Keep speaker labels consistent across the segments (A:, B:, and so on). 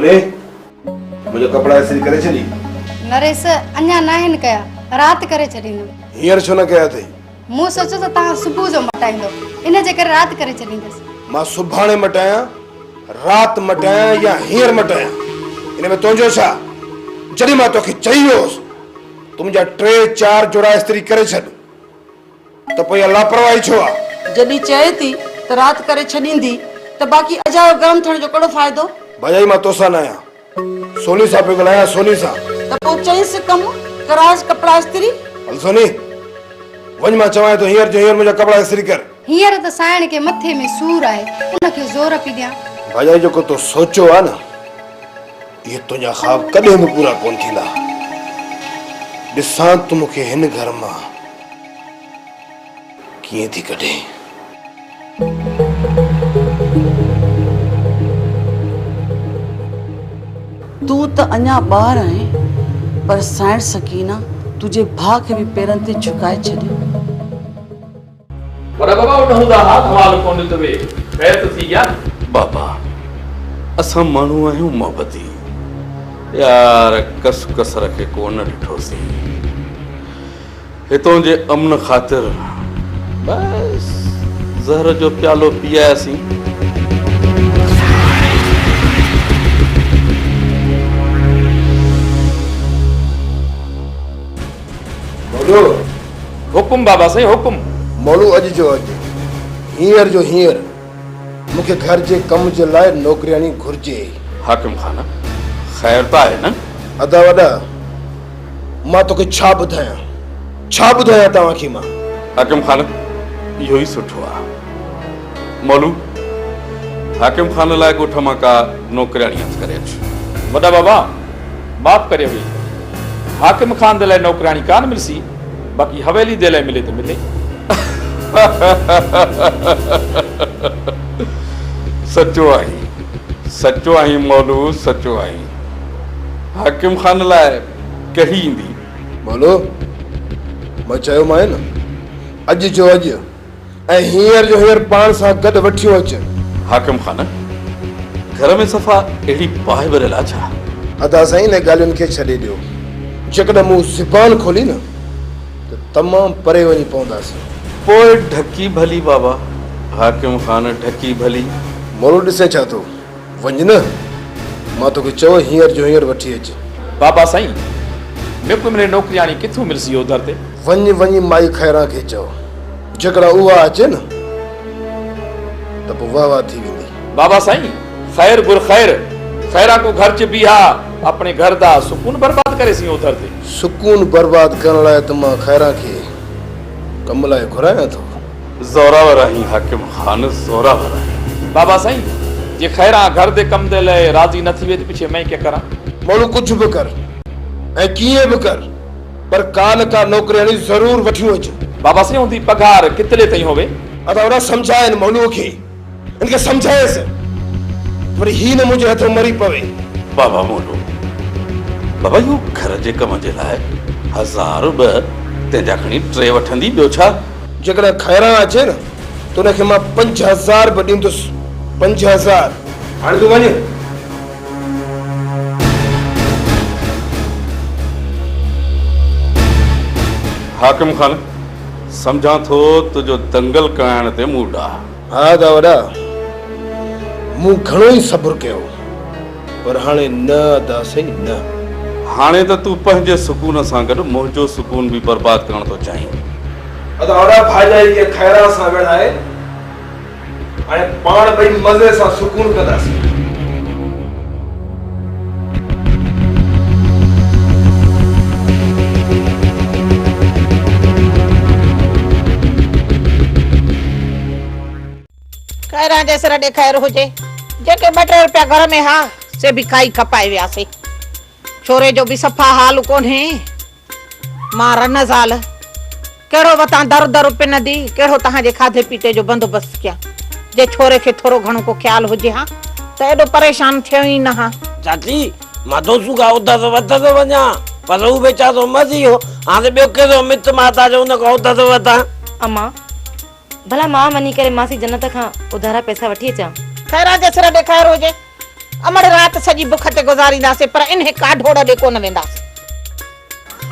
A: سوني، منهنجا ڪپڙا استري ڪري ڇڏي.
B: نريس، اڃا ناهن ڪيا، رات ڪري ڇڏيندم.
A: هينئر ڇو نه ڪيا اٿئي؟
B: مون سوچيو ته توهان صبح جو مٽائيندو، ان جي ڪري رات ڪري ڇڏيندس.
A: مان سڀاڻي مٽايان، رات مٽايان يا هينئر مٽايان، ان ۾ تنهنجو ڇا؟ جڏهن مان توکي چئي ويو هوس ته منهنجا ٽي چار جوڙا استري ڪري ڇڏ. ته پوء اها لاپرواهي ڇو آ؟
C: جڏهن چئي ٿي ته رات ڪري ڇڏيندي ته باقي اجايو گرم ٿيڻ جو ڪهڙو فائدو؟
A: ڀاڄائي مان توسان نه آهيان، سوني سان پيو ڳالهايان، سوني سان.
C: ته پوء چئينس ڪم ڪرائيس ڪپڙا استري.
A: هل سوني، وڃ مان چوانء ٿو هينئر جو هينئر منهنجا ڪپڙا استري ڪر.
B: هينئر ته سانئڻ کي مٿي ۾ سور آهي، ان کي زور پي ڏيان.
A: ڀاڄائي جيڪو تو سوچيو آ نه، اهي تنهنجا خواب ڪڏهن به پورا ڪونه ٿيندا. ڏسان تون مون کي هن گهر مان ڪيئن ٿي ڪڍين.
C: تون ته اڃا ٻار آهين، پر سانئڻ سڪينه تنهنجي ڀاء کي به پيرن تي جهڪائي ڇڏيو.
D: وڏا بابا ان هوندا ها ڌوال ڪون ڏتو وي خير ته ٿي گيا نه.
E: بابا اسان ماڻهو آهيون محبتي يار ڪس ڪسر کي ڪو نه ڏٺوسين هتون جي امن خاطر بس زهر جو پيالو پي آياسين.
A: مولو!
D: حڪم بابا سائين حڪم.
A: مولو اڄ جو اڄ، هينئر جو هينئر مون کي گهر جي ڪم جي لاء نوڪرياڻي گهرجي.
E: حاڪم خان، خير ته آهي نه؟
A: ادا وڏا، مان توکي ڇا ٻڌايان، ڇا ٻڌايان توهان کي مان.
E: حاڪم خان، اهو ئي سٺو آ. مولو، حاڪم خان لاء ڳوٺ مان ڪا نوڪرياڻي هٿ ڪري اچ.
D: وڏا بابا، معاف ڪريو هي حاڪم خان the لاء نوڪرياڻي ڪانه ملسي، باقي حويلي the لاء ملي ته ملي.
E: سچو آهين، سچو آهين مولو، سچو آهين. حاڪم خان لاء ڪهڙي ايندي؟
A: مولو، مان چيومانء نه، اڄ جو اڄ ۽ هينئر جو هينئر پاڻ سان گڏ وٺيون اچ.
E: حاڪم خان، گهر ۾ صفا اهڙي باهه ٻريل آ ڇا؟
A: ادا سائين انهن ڳالهين کي ڇڏي ڏيو. جيڪڏهن مون زبان کولي نه ته تمام پري وڃي پونداسين.
E: پوء ڍڪي ڀلي بابا. حاڪم خان، ڍڪي ڀلي.
A: مورو ڏسين ڇا ٿو؟ وڃ نه، مان توکي چيو هينئر جو هينئر وٺي اچ.
D: بابا سائين، ميڪون ملي نوڪرياڻي ڪٿون ملسي اوڌر تي؟
A: وڃ وڃي مائي خيران کي چئو، جيڪڏهن اها اچي نه ته پوء وهه واه ٿي ويندي.
D: بابا سائين، خير گهر خير، خيران ڪو گهر چ بيها، اپڻي گهر دا سڪون برباد ڪريسين اوڌر تي.
A: سڪون برباد ڪرڻ لاء ته مان خيران کي ڪم لاء گهرايان ٿو.
E: زوراور آهين حاڪم خان زوراور آهين.
D: بابا سائين جي خيران گهر the ڪم the لئه راضي نه ٿيوي ته پڇي مئين ڪي ڪران.
A: مولو ڪجهه به ڪر ۽ ڪيئن به ڪر پر ڪا نه ڪا نوڪرياڻي ضرور وٺيون اچ.
D: بابا سائين هوندي پگهار ڪتلي تائين هوي.
A: ادا وڏا سمجهاء هن مولوء کي هن کي سمجهائيس وري هي نه منهنجي هٿون مري پوي.
E: بابا مولو بابا اهو گهر جي ڪم جي لاء هزار ٻه تنهنجا کڻي ٽي وٺندي ٻيو ڇا.
A: جيڪڏهن خيران اچي نه ته ان کي مان 5000 به ڏيندس، 5000. هاڻي تون وڃ.
E: حاڪم خان، سمجهان ٿو تنهنجو دنگل ڪرائڻ تي موڊ آ.
A: ها ادا وڏا، مون گهڻو ئي صبر ڪيو، پر هاڻي نه ادا سائين نه.
E: هاڻي ته تون پنهنجي سڪون سان گڏ منهنجو سڪون به برباد ڪرڻ ٿو چاهين.
A: ادا وڏا ڀاڄائي کي خيران سان وڙهائي هاڻي پاڻ ٻئي مزي سان سڪون ڪنداسين.
F: خيران جي سر ڏي خير هجي. جيڪي ٻه ٽي روپيا گهر ۾ ها، سي به کائي کپائي وياسي. ڇوري جو به صفا حال ڪونهي. مان رن زال، ڪهڙو وتان در در پنندي، ڪهڙو توهان جي کاڌي پيتي جو بندوبست ڪيان. جي ڇوري کي ٿورو گهڻو ڪو خيال هجي ها ته ايڏو پريشان ٿيو ئي نه ها.
G: چاچي، مان دوسو کان اڌس وڌس وڃان، پر هو ويچارو مري ويو. هاڻي ٻيو ڪهڙو مت ماتا جو ان کان اڌس وڌان.
H: امان، ڀلا مان وڃي ڪري ماسي جنت کان اڌارا پئسا وٺي اچان.
F: خيران جي سر ڏي خير هجي. امڙ رات سڄي بک تي گذارينداسين پر انهي ڪاڍوڙ ڏي ڪونه وينداسين.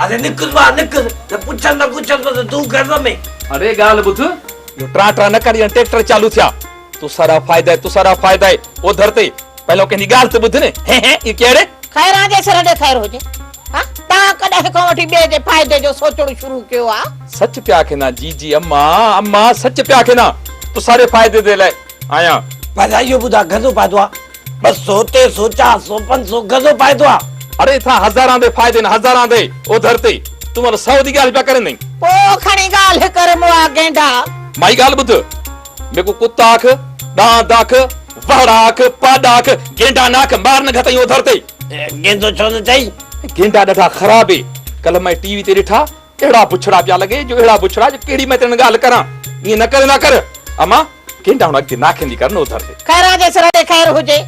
G: ادي نڪر ٻاهر نڪر نه پڇن نه ڪڇن ته تون گهر ۾.
D: اڙي ڳالهه ٻڌ اهو ٽران ٽران نه ڪر ڄڻ ٽريڪٽر چالو ٿيا تو سارا فائدا تو سارا فائدا اوڌر تي پهلو ڪنهن جي ڳالهه ته ٻڌ نه هين هين اهو ڪهڙي.
F: خيران جي سر ڏي خير هجي ها توهان ڪڏهن کان وٺي ٻئي جي فائدي جو سوچڻ شروع ڪيو آ.
D: سچ پيا آکيندا جي جي اما اما سچ پيا آکيندا تو ساري فائدي the لاء آيان.
G: پر اهو ٻڌاء گهڻو فائدو آ 200، 300، 400، 500 گهڻو فائدو آ.
D: اڙي اتان هزاران the فائدي نه هزاران the اوڌر تي تون مطلب سئو the ڳالهه پيا ڪرين نئين.
F: پوء کڻي ڳالهه ڪر مئا گينڊا.
D: مائي ڳالهه ٻڌ ميڪو ڪتا آک، ڏاند آک، وهڙا آک، پاڏا آک، گينڊا نه آک مار نه گهتئين اوڌر تي.
G: گيندو ڇو نه چئي؟
D: گينڊا ڏاڍا خراب اي ڪلهه مين ٽي وي تي ڏٺا اهڙا بڇڙا پيا لڳي جو اهڙا بڇڙا جو ڪهڙي مين تنهن ڳالهه ڪران ائين نه ڪريندا ڪر امان. ڪنهن ڏانهن اڳتي ناکيندي ڪر نه اوڌر تي.
F: خيران جي سر تي خير هجي.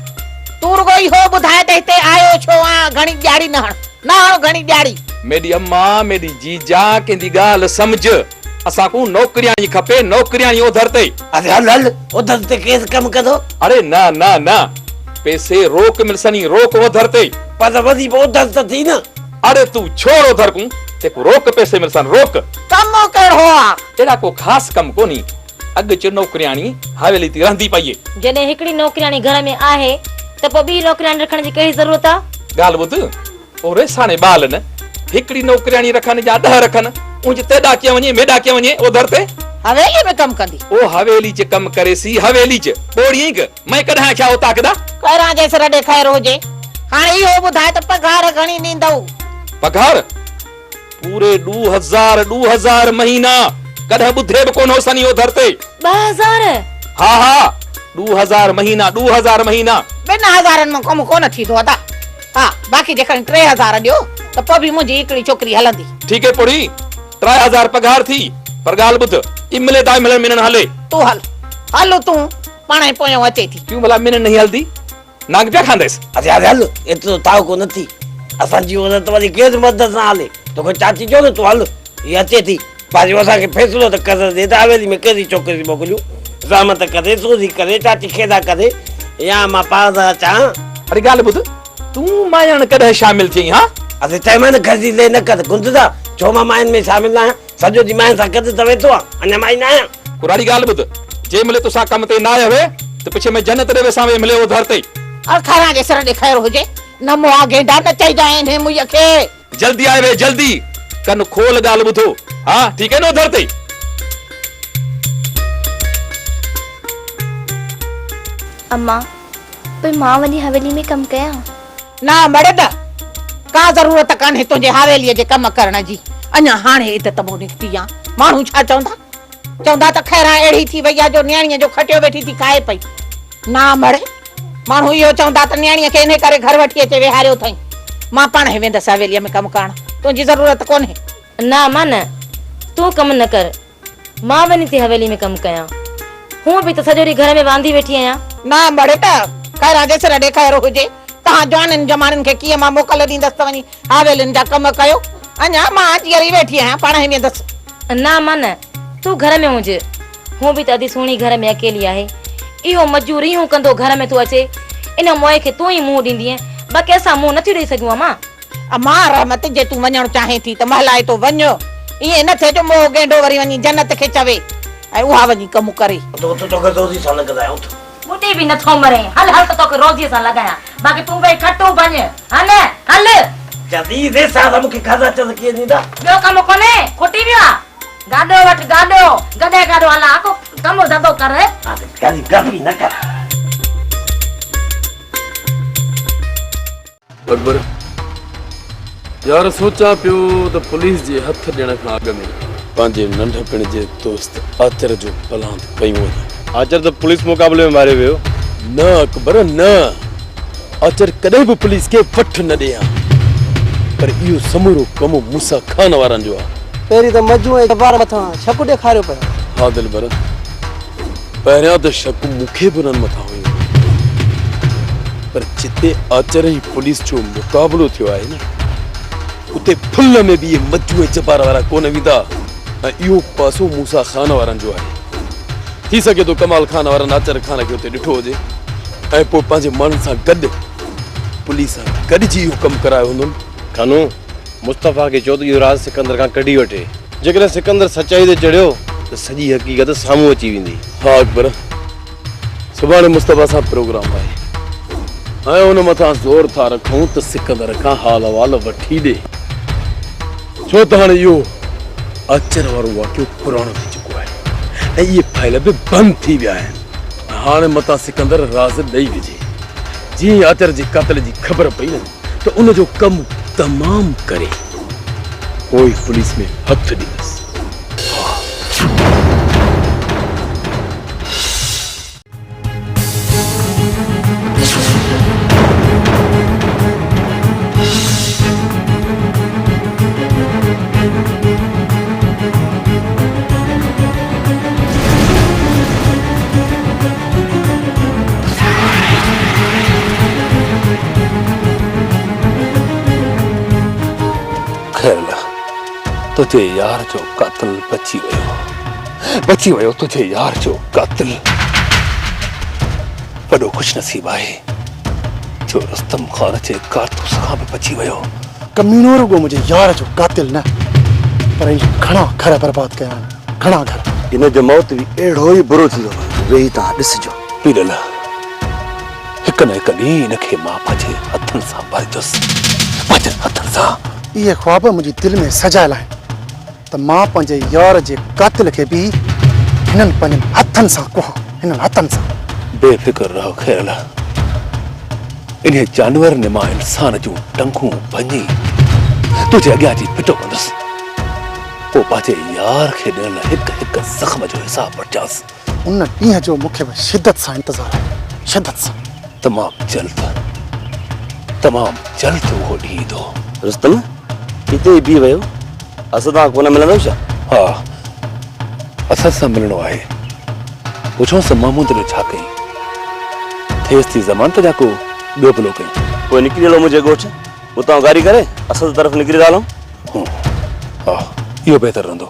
F: تون رڳو اهو ٻڌاء ته هتي آيو ڇو آن؟ گهڻي ڄاڙي نه هڻ. نه هڻ گهڻي ڄاڙي.
D: ميڏي اما، ميڏي جيجا، ڪنهن the ڳالهه سمجهه. اسان ڪون نوڪرياڻي کپي، نوڪرياڻي اوڌر تي.
G: اري هل هل، اوڌر تي ڪير ڪم ڪندو؟
D: اڙي نه نه نه، پئسي روڪ ملسني، روڪ اوڌر تي.
G: پر وري به اوڌر ته ٿي نه.
D: اڙي تون ڇوڙ اوڌر ڪون، تيڪون روڪ پئسي ملسن، روڪ.
F: ڪم ڪهڙو آ؟
D: اهڙا ڪو خاص ڪم ڪونهي. اڳ چ نوڪرياڻي حويلي تي رهندي پئي.
H: جڏهن هڪڙي نوڪرياڻي گهر ۾ آهي ته پوء ٻي نوڪرياڻي رکڻ جي ڪهڙي ضرورت آ؟
D: ڳالهه ٻڌ، او ريساڻي ٻال نه، هڪڙي نوڪرياڻي رکن يا ڏهه رکن، اونج تيڏا ڪيئن وڃي ميڏا ڪيئن وڃي، اوڌر تي.
F: حويلي ۾ ڪم ڪندي.
D: او حويلي چ ڪم ڪريسي، حويلي چ، ٻوڙيئين ڪ، مئين ڪڏهن آکيا اوطاق دا؟
F: خيران جي سر ڏي خير هجي، هاڻي اهو ٻڌاء ته پگهار گهڻي ڏيندؤ؟
D: پگهار؟ پوري ڏو هزار، 2000 مهينا، ڪڏهن ٻڌي به ڪونه هوسن اهو در تي.
H: 2000؟
D: ها ها، 2000 مهينا، 2000 مهينا.
F: ٻن هزارن مان ڪم ڪونه ٿيندو ادا. ها، باقي جيڪڏهن 3000 ڏيو ته پوء به منهنجي هڪڙي ڇوڪري هلندي.
D: ٺيڪ هي پوڙهي، 3000 پگهار ٿي، پر ڳالهه ٻڌ، املي دا املي منڻ هلي.
F: تون هل، هل تون، پاڻهي پويان اچي ٿي.
D: ڪيون ڀلا منڻ نهين هلدي؟ نانگ پيا کانديس.
G: ادي هل هل، ايترو تاء ڪو نه ٿي. اسان جي عورت وري ڪير مدد سان هلي. توکي چاچي چيو نه تون هل، هي اچي ٿي. باجو اسان کي فيصلو ته ڪرڻ ڏي ته حويلي ۾ ڪهڙي ڇوڪري موڪليون. زحمت ڪري، سوزي ڪري، چاچي کيڏا ڪري يا مان پاڻ سان اچان.
D: اڙي ڳالهه ٻڌ، تون ماياڻ ڪڏهن شامل ٿئين ها؟
G: ادي چيومانء نه گهر جي لي نه ڪر، گنددا، ڇو مان ماين ۾ شامل ناهيان؟ سڄو ڏينهن ماين سان گڏ ته ويٺو آهيان، اڃا مائي ناهيان.
D: ڪراڙي ڳالهه ٻڌ، جي ملي توسان ڪم تي نه آيو هي ته پڇي مين جنت ڏي ويسان وي ملي اوڌر تي.
F: ار خيران جي سر ڏي خير هجي، نه مئا گينڊا نه چئجانء انهي مئي کي.
D: جلدي آء وي جلدي، ڪن کول ڳالهه ٻڌو، ها ٺيڪ هي نه اوڌر تي.
I: اما، پوء مان وڃي حويلي ۾ ڪم ڪيان؟
F: نه مڙد، ڪا ضرورت ڪانهي تنهنجي حويليء جي ڪم ڪرڻ جي. اڃا هاڻي عدت مون نڪتي آن. ماڻهو ڇا چوندا؟ چوندا ته خيران اهڙي ٿي وئي آ جو نياڻيء جو کٽيو ويٺي ٿي کائي پئي. نه مڙ، ماڻهو اهو چوندا ته نياڻيء کي انهي ڪري گهر وٺي اچي ويهاريو اٿئين. مان پاڻهي ويندس حويليء ۾ ڪم ڪرڻ. تنهنجي ضرورت ڪونهي.
H: نه امان نه، تون ڪم نه ڪر. مان وڃي ٿي حويلي ۾ ڪم ڪيان. هونء به ته سڄو ڏينهن گهر ۾ واندي ويٺي آهيان.
F: نه مڙي ته خيران جي سر ڏي خير هجي. توهان جوانن جماڻين کي ڪيئن مان موڪل ڏيندس ته وڃي حويلين جا ڪم ڪيو. اڃا مان جيئري ويٺي آهيان، پاڻهي ويندس.
H: نه امان نه، تون گهر ۾ هج. هونء به ته ادي سهڻي گهر ۾ اڪيلي آهي. اهو مجو ريهون ڪندو گهر ۾ ٿو اچي. ان موئي کي تون ئي منهن ڏيندينء، باقي اسان منهن نٿيون ڏئي سگهون امان.
F: امان رحمت جي تون وڃڻ چاهين ٿي ته مهلائتو وڃ، ائين نه ٿئي جو موهه گينڊو وري وڃي جنت کي چوي ۽ اها وڃي ڪم ڪري.
G: اٿ اٿ توکي روزي سان لڳرايان اٿ.
H: ٻڏي به نٿو مرين، هل هل ته توکي روزيء سان لڳايان، باقي تون ويهي کٽون ڀڃ، ها نه هل.
G: چوندي ريسا سان مونکي کاڌا چز ڪيئن ڏيندا.
H: ٻيو ڪم ڪونهي، کٽي ويو آ، گاڏو وٺ گاڏو، گڏهه گاڏو هلا ڪو ڪم ڌنڌو ڪر.
G: ها ته گرمي گرمي نه ڪر.
E: اڪبر، يار سوچان پيو ته پوليس جي هٿ ڏيڻ کان اڳ ۾. پنهنجي ننڍپڻ جي دوست آچر جو پلاند ڪيون وڃي.
J: آچر ته پوليس مقابلي ۾ ماريو ويو.
E: نه اڪبر نه، آچر ڪڏهن به پوليس کي وٺ نه ڏئي ها، پر اهو سمورو ڪم موسيٰ خان وارن جو آهي.
K: پهرين ته مجون ۽ جبار مٿان شڪ ڏيکاريو پيو.
E: ها دلبر، پهريان ته شڪ مون کي به انهن مٿان هيو پر جتي آچر ۽ پوليس جو مقابلو ٿيو آهي نه اتي ڦل ۾ به اهي مجو ۽ جبار وارا ڪونه ويندا ۽ اهو پاسو موسيٰ خان وارن جو آهي. ٿي سگهي ٿو ڪمال خان وارن آچر خان کي اتي ڏٺو هجي ۽ پوء پنهنجي ماڻهن سان گڏ. گڏجي اهو ڪم ڪرايو هوندن.
J: خانو، مصطفيٰ کي چئو ته اهو راز سڪندر کان ڪڍي وٺي. جيڪڏهن سڪندر سچائي تي چڙهيو ته سڄي حقيقت سامهون اچي ويندي.
E: ها اڪبر، سڀاڻي مصطفيٰ سان پروگرام آهي ۽ ان مٿان زور ٿا رکون ته سڪندر کان حال احوال وٺي ڏي. ڇو ته هاڻي اهو آچر وارو واقعو پراڻو ٿي چڪو آهي ۽ اهي فائل به بند ٿي ويا آهن. هاڻي متان سڪندر راز ڏئي وجهي. جيئن ئي آچر جي قاتل جي خبر پئي نه ته ان جو ڪم تمام ڪري پوء پوليس ۾ هٿ ڏيندس. ها.
D: خيرل، تنهنجي يار جو قاتل بچي ويو. بچي ويو تنهنجي يار جو قاتل. وڏو خوش نصيب آهي جو رستم خان جي ڪارتوس کان به بچي ويو.
L: ڪميڻو رڳو منهنجي يار جو قاتل نه پر هن گهڻا گهر برباد ڪيا آهن، گهڻا گهر.
K: هن جو موت به اهڙو ئي برو ٿيندو، ويهي توهان ڏسجو.
D: پيرل، هڪ نه هڪ ڏينهن هن کي مان پنهنجي هٿن سان ماريندس، پنهنجن هٿن سان.
L: اهي خواب منهنجي دل ۾ سجايل آهن ته مان پنهنجي يار جي قاتل کي به هنن پنهنجن هٿن سان ڪهان، هنن هٿن سان.
D: بي فڪر رهه خيرل، انهيء جانور نما انسان جون ٽنگون ڀڃي تنهنجي اڳيان اچي ڦٽو ڪندس. پوء پنهنجي يار کي ڏنل هڪ هڪ زخم جو حساب وٺجانس.
L: ان ڏينهن جو مون کي به شدت سان انتظار آهي، شدت سان.
D: تمام جلد، تمام جلد اهو ڏينهن ايندو.
G: رستم، هتي ئي بيهي ويو، اسد سان ڪونه ملندؤ ڇا؟
D: ها، اسد سان ملڻو آهي. پڇونس ته محمود جو ڇا ڪيئي؟ ٿيس ٿي ضمانت يا ڪو ٻيو بلو ڪيئي؟
G: پوء نڪري هلو منهنجي ڳوٺ، اتان گاڏي ڪري اسد طرف نڪري ٿا هلون.
D: ها، اهو بهتر رهندو.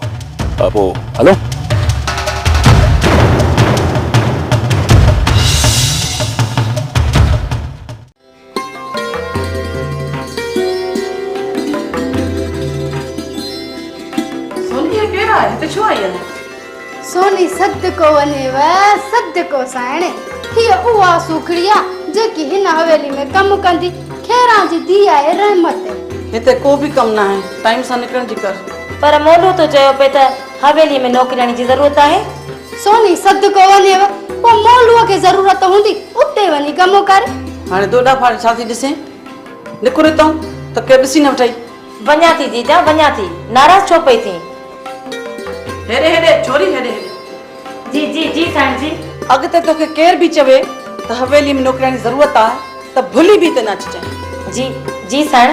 D: ها پوء هلون.
C: سوني هي ڪير آهي؟ هتي ڇو آئي آهين؟
B: سوني صدقو وڃيو صدقو سائڻ هيء اها سوکڙي آ جيڪي هن حويلي ۾ ڪم ڪندي خيران جي ڌيء آهي رحمت.
C: هتي ڪو به ڪم ناهي ٽائيم سان نڪرڻ جي ڪر.
H: پر مولو تو چيو پئي ته حويلي ۾ نوڪرياڻي جي ضرورت آهي.
B: سوني صدقو وڃيو پوء مولوء کي ضرورت هوندي اتي وڃي ڪم ڪر.
C: هاڻي دوڏا ڦاڙي ڇا ٿي ڏسين؟ نڪر هتان ته ڪير ڏسي نه وٺئي.
H: وڃان ٿي جيجا وڃان ٿي، ناراض ڇو پئي ٿين؟
C: هيڏي هيڏي ڇوري هيڏي هيڏي.
H: جي جي جي سائڻ جي.
C: اڳتي توکي ڪير به چوي ته حويلي ۾ نوڪرياڻي جي ضرورت آهي ته ڀلي به هتي نه اچجانء.
H: جي جي سائڻ.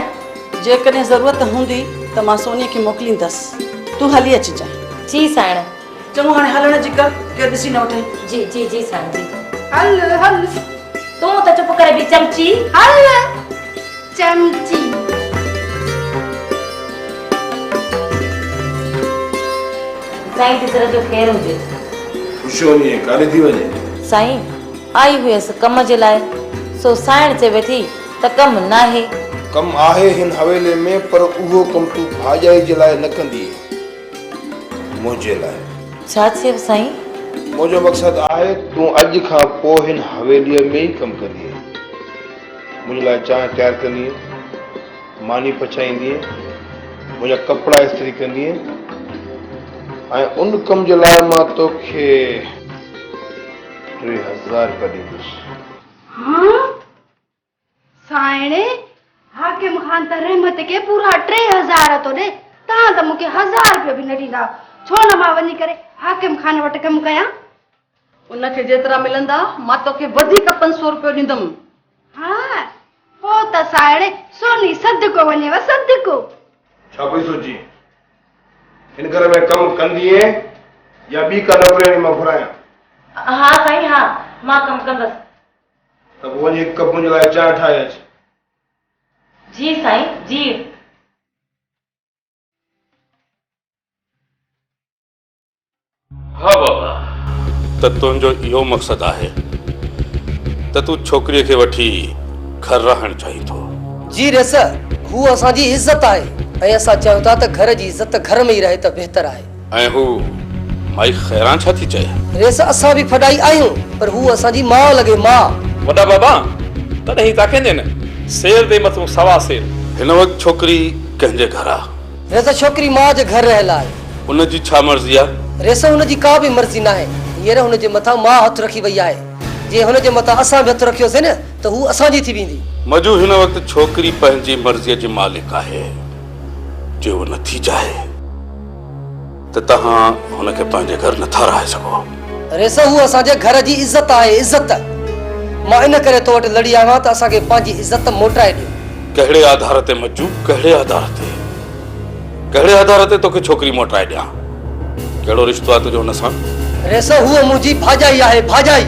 C: جيڪڏهن ضرورت هوندي ته مان سونيء کي موڪليندس، تون هلي اچجانء.
H: جي سائڻ.
C: چڱو هاڻي هلڻ جي ڪر، ڪير ڏسي نه وٺئي.
H: جي جي جي سائڻ جي.
B: هل هل.
H: تون ته چپ ڪري بيهه چمچي.
B: هل چمچي.
H: سائين جي سر جو خير هجي.
A: خوش وڃي ڪاڏي ٿي وڃي.
H: سائين آئي هيس ڪم جي لاء سو سائڻ چوي ٿي ته ڪم ناهي.
A: ڪم آهي هن حويلي ۾ پر اهو ڪم تون ڀاڄائي جي لاء نه ڪندينء. منهنجي لاء.
H: ڇا چيو سائين؟
A: منهنجو مقصد آهي تون اڄ کان پوء هن حويليء ۾ ئي ڪم ڪندينء. منهنجي لاء چانهه تيار ڪندينء، ماني پچائيندينء، منهنجا ڪپڙا استري ڪندينء ۽ ان ڪم جي لاء مان توکي 3000 رپيا ڏيندس.
B: ها؟ سائڻي، حاڪم خان ته رحمت کي پورا 3000 ٿو ڏي، توهان ته مون کي هزار رپيو به نه ڏيندا، ڇو نه مان وڃي ڪري حاڪم خان وٽ ڪم ڪيان؟
C: ان کي جيترا ملندا، مان توکي وڌيڪ 500 رپيو ڏيندم.
B: ها، پوء ته سائڻي، سوني صدقو وڃيو صدقو.
A: ڇا پئي سوچين؟ هن گهر ۾ ڪم ڪندينء يا ٻي ڪا نوڪرياڻي مان گهرايان؟
H: ها سائين ها، مان ڪم ڪندس.
A: ته پوء وڃي هڪ ڪپ منهنجي لاء چانهه ٺاهي اچ.
H: جي سائين جي.
M: ها بابا، ته تنهنجو اهو مقصد آهي ته تون ڇوڪريء کي وٺي گهر رهڻ چاهين ٿو.
N: جي ريس، هوء اسان جي عزت آهي ۽ اسان چاهيون ٿا ته گهر جي عزت گهر ۾ ئي رهي ته بهتر آهي.
M: ۽ هو مائي خيران ڇا ٿي چئي؟
N: ريس، اسان به ڦڏائي آهيون، پر هوء اسان جي ماء لڳي، ماء.
M: وڏا بابا، تڏهن ئي تاڪيندين، سير the مٿون سوا سير. هن وقت ڇوڪري ڪنهن جي گهر آ؟
N: ريس، ڇوڪري ماء جي گهر رهيل آهي.
M: ان جي ڇا مرضي آ؟
N: ريس، هن جي ڪا به مرضي ناهي. هينئر هن جي مٿان ماء هٿ رکي وئي آهي. جي هن جي مٿان اسان به هٿ رکيوسين نه ته هوء اسان جي ٿي ويندي.
M: مجو هن وقت ڇوڪري پنهنجي مرضيء جي مالڪ آهي. جي هوء نٿي چاهي ته توهان هن کي پنهنجي گهر نٿا رهائي سگهو.
N: ريس هوء اسان جي گهر جي عزت آهي، عزت. مان ان ڪري تو وٽ لڙي آيو آهيان ته اسان کي پنهنجي عزت موٽائي ڏيو.
M: ڪهڙي آڌار تي مجو، ڪهڙي آڌار تي؟ ڪهڙي آڌار تي توکي ڇوڪري موٽائي ڏيان؟ ڪهڙو رشتو آهي تنهنجو هن سان؟
N: ريس هوء منهنجي ڀاڄائي آهي، ڀاڄائي.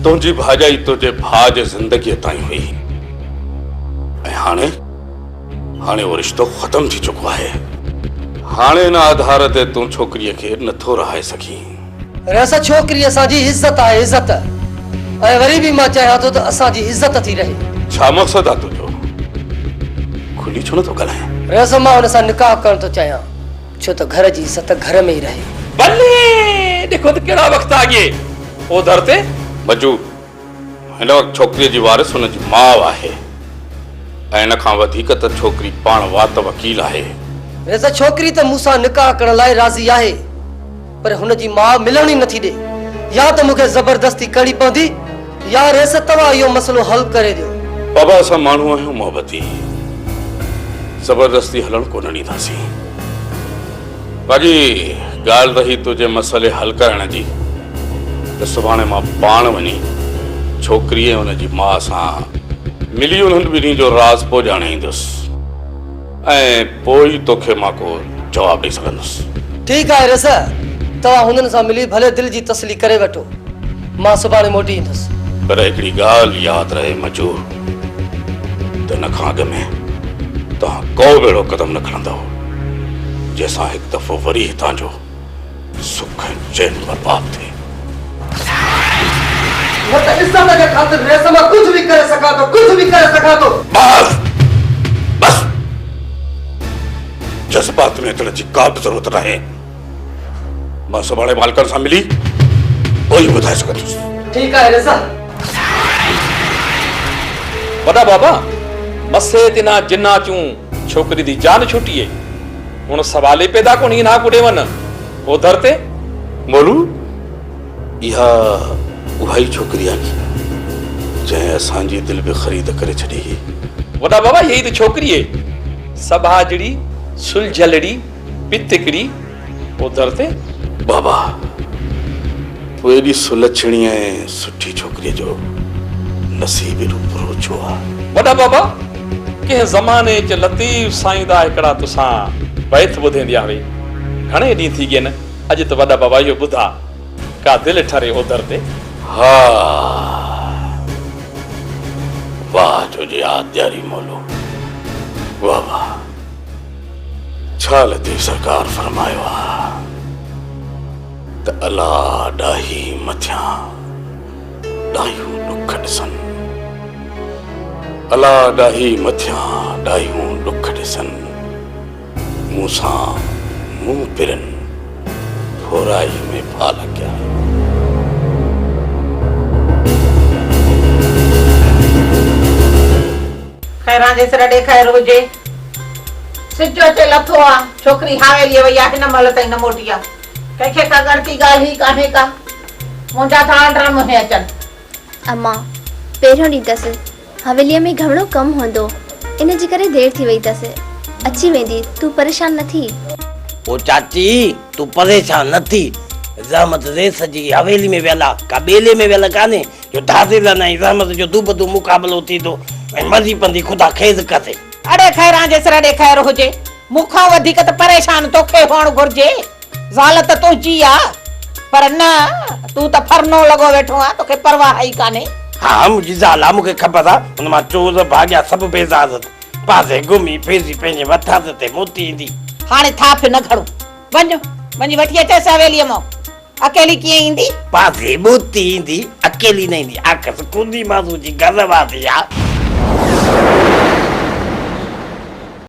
M: تنهنجي ڀاڄائي تنهنجي ڀاء جي زندگيء تائين هئي ۽ هاڻي؟ هاڻي اهو رشتو ختم ٿي چڪو آهي. هاڻي ان آڌار تي تون ڇوڪريء کي نٿو رهائي سگهين.
N: ريس ڇوڪري اسان جي عزت آهي، عزت. ۽ وري به مان چاهيان ٿو ته اسان جي عزت ٿي رهي.
M: ڇا مقصد آهي تنهنجو؟ کلي ڇو نٿو ڳالهائين؟
N: ريس مان هن سان نڪاح ڪرڻ ٿو چاهيان، ڇو ته گهر جي عزت گهر ۾ ئي رهي.
E: بلي! ڏکو ته ڪهڙا وقت آ ڳئي اوڌر تي.
M: مجو! هن وقت ڇوڪريء جي وارث هن جي ماء آهي ۽ ان کان وڌيڪ ته ڇوڪري پاڻ وات وڪيل آهي.
N: رضا ڇوڪري ته مون سان نڪاح ڪرڻ لاء راضي آهي پر هن جي ماء ملڻ ئي نٿي ڏي. يا ته مون کي زبردستي ڪرڻي پوندي يا ريس توهان اهو مسئلو حل ڪري ڏيو.
M: بابا اسان ماڻهو آهيون محبتي، زبردستي هلڻ ڪونه ڏينداسين. باقي ڳالهه رهي تنهنجي مسئلي حل ڪرائڻ جي ته سڀاڻي مان پاڻ وڃي ڇوڪري ۽ ان جي ماء سان ملي انهن ٻنهي جو راز پوء ڄاڻي ايندس ۽ پوء ئي توکي مان ڪو جواب ڏئي سگهندس.
N: ٺيڪ آهي ريس، توهان هنن سان ملي ڀلي دل جي تسلي ڪري وٺو، مان سڀاڻي موٽي ايندس.
M: پر هڪڙي ڳالهه ياد رهي مجو ته ان کان اڳ ۾ توهان ڪو به اهڙو قدم نه کڻندؤ جنهن سان هڪ دفعو وري هتان جو سک ۽ چين برباد ٿئي.
N: نه ته عزت جي خاطر ريس مان ڪجهه به ڪري سگهان ٿو، ڪجهه به ڪري سگهان ٿو.
M: بس! بس! جذبات ۾ اچڻ جي ڪا به ضرورت ناهي. مان سڀاڻي مالڪن سان ملي پوء ئي ٻڌائي سگهندس.
N: ٺيڪ آهي رضا.
E: وڏا بابا، مسي تنها جنا چون ڇوڪري the جان ڇٽي اي. هڻ سوال ئي پيدا ڪونهي انها ڪو ڏيون اوڌر تي.
M: مولو، اها اها ئي ڇوڪري آهي جنهن اسان جي دل به خريد ڪري ڇڏي هئي.
E: وڏا بابا، اها ئي ته ڇوڪري اي. سٻاجهڙي، سلجهلڙي، پتڪڙي اوڌر تي.
M: بابا، پوء ايڏي سلڇڻي ۽ سٺي ڇوڪريء جو نصيب ايڏو برو ڇو آ؟
E: وڏا بابا، ڪنهن زماني اچ لطيف سائين دا هڪڙا تسان بيت ٻڌيندي آوي. گهڻي ڏينهن ٿي ڳين، اڄ ته وڏا بابا اهو ٻڌا، ڪا دل ٺري اوڌر تي.
M: ها، واهه جو ياد ڏياري مولو، واهه واهه. ڇا لطيف سرڪار فرمايو آ ته الا ڏاهي مٿيان ڏاهيون ڏک ڏسن الا ڏاهي مٿيان ڏاهيون ڏک ڏسن مون سان منهن پرن ڦورائي ۾ ڦا لڳيا.
F: خيران جي سر ڏي خير هجي. سج اچي لٿو آ، ڇوڪري حاويليء وئي آ، هن مهل تائين نه موٽي آ. ڪنهن کي ڪا ڳڻتي ڳالهه ئي ڪانهي ڪا. منهنجا ٿا آنڊرا منهين اچن.
I: امان، پهريون ڏينهن اٿس، حويليء ۾ گهڻو ڪم هوندو، ان جي ڪري دير ٿي وئي اٿس. اچي ويندي، تون پريشان نه ٿي.
G: او چاچي، تون پريشان نه ٿي. زحمت ريس جي حويلي ۾ ويل آ، ڪا ٻيلي ۾ ويل ڪانهي. جو ڌاڙيلن ۽ زحمت جو دوبدو مقابلو ٿيندو ۽ مرضي پوندي خدا خير ڪري.
F: اڙي خيران جي سر ڏي خير هجي، مون کان وڌيڪ ته پريشان توکي هئڻ گهرجي، زال ته تنهنجي آ، پر نه تون ته ڦرنو لڳو ويٺو آن، توکي پرواهه ئي ڪانهي.
G: ها منهنجي زال آ، مون کي خبر آ، هن مان چور ڀاڳيا سڀ بيزار اٿ، پاسي گهمي ڦري پنهنجي وٿاڻ تي موٽي ايندي.
F: هاڻي ٿاڦ نه کڻو، وڃ، وڃي وٺي اچيس حويليء مان. اڪيلي ڪيئن ايندي؟
G: پاسي ٻوتي ايندي، اڪيلي نه ايندي. آخر سڪوندي ماسو جي گهر واري آ.